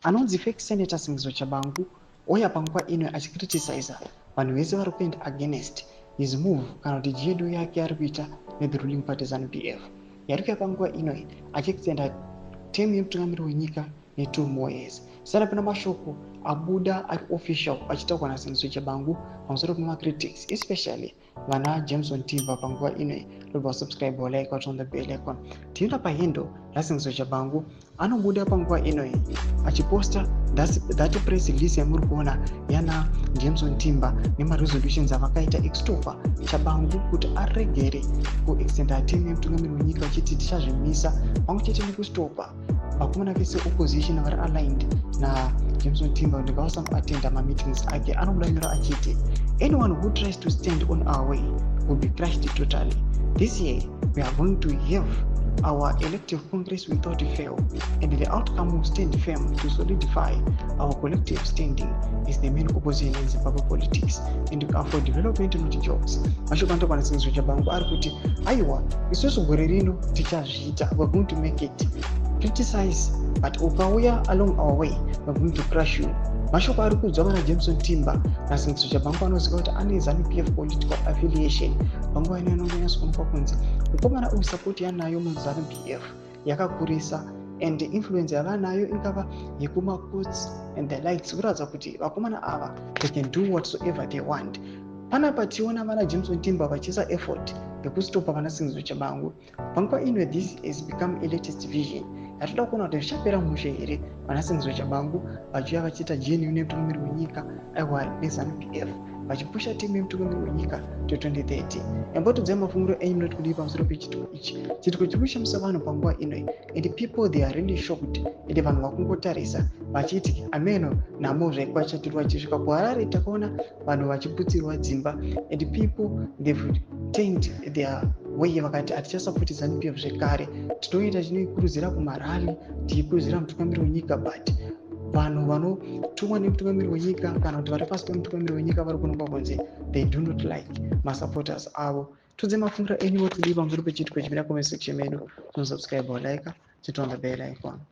Anonzi fake Senator Sengezo Tshabangu ouya panguva ino achicriticiza vanhu vese vari kuenda against his move, kana kuti GNU yake ari kuita nethe ruling party ZANU PF, yari kuya panguva ino achiextenda term yemutungamiri wenyika ne2 more years. Sara pana mashoko abuda ari official achitaurwa naSengezo Tshabangu pamusoro pemacritics, especially vana Jameson Timba. Panguva ino robva subscribe, like, on the bell icon. Tinoenda pahandle raSengezo Tshabangu, anobuda panguva ino achiposta that press release yamuri kuona yana Jameson Timba nemaresolutions avakaita ekustopa Tshabangu kuti aregere kuextenda term yemutungamiri wenyika, vachiti tichazvimisa, pamwe chete nekustopa vakomana vese opposition vari aligned naJameson Timba kuti ngavasamuatenda mameetings ake. Anobuda nyora achiti, "Anyone who tries to stand on our way will be crushed totally. This year we are going to have our elective congress without fail, and the outcome will stand firm to solidify our collective standing as the main opposition in Zimbabwe politics, and we are for development, not jobs." Mashoko anotokwana Sengezo Tshabangu ari kuti, aiwa, isusu gore rino tichazviita, we are going to make it. Criticize, but ukauya along our way, we are going to crush you. Mashoko ari kuudzwa vana Jameson Timba naSengezo Tshabangu anoziva kuti ane ZANU PF political affiliation. Panguva ino inonyanyatsoonekwa kunzi mukomana uyu support yanayo muZANU PF yakakurisa, and influence yavanayo ingava yekumacourts and the likes, kuratidza kuti vakomana ava, they can do whatsoever they want. Panapa tiona vana Jameson Timba vachiisa effort yekustopa vana Sengezo Tshabangu. Panguva ino this has become a latest vision yatoda kuona kuti zvichapera mushe here, vana Sengezo Tshabangu vachiuya vachiita GNU nemutungamiri wenyika, aiwa, neZANU PF, vachipusha term yemutungamiri wenyika to 2030. Yambotodzai mafungiro enyu, munoti kudii pamusoro pechitiko ichi? Chitiko chiri kushamisa vanhu panguva ino, and people, they are really shocked, and vanhu vakungotarisa vachiti ameno nhamo zvekwachatirwa. Chisvika kuHarare, takaona vanhu vachiputsirwa dzimba, and people, they've turned their way, vakati hatichasapoti ZANU PF zvekare. Tinoita tinoikurudzira kumarally, tichikurudzira mutungamiri wenyika, but vanhu vanotumwa nemutungamiri wenyika kana kuti vari pasi pemutungamiri wenyika vari kunongwa kunzi they do not like masupporters avo. Tudze mafungiro enyu, wotidii pamusoro pechitiko chimira comment section medu. Tinosubscribe, like, turn on the bell icon.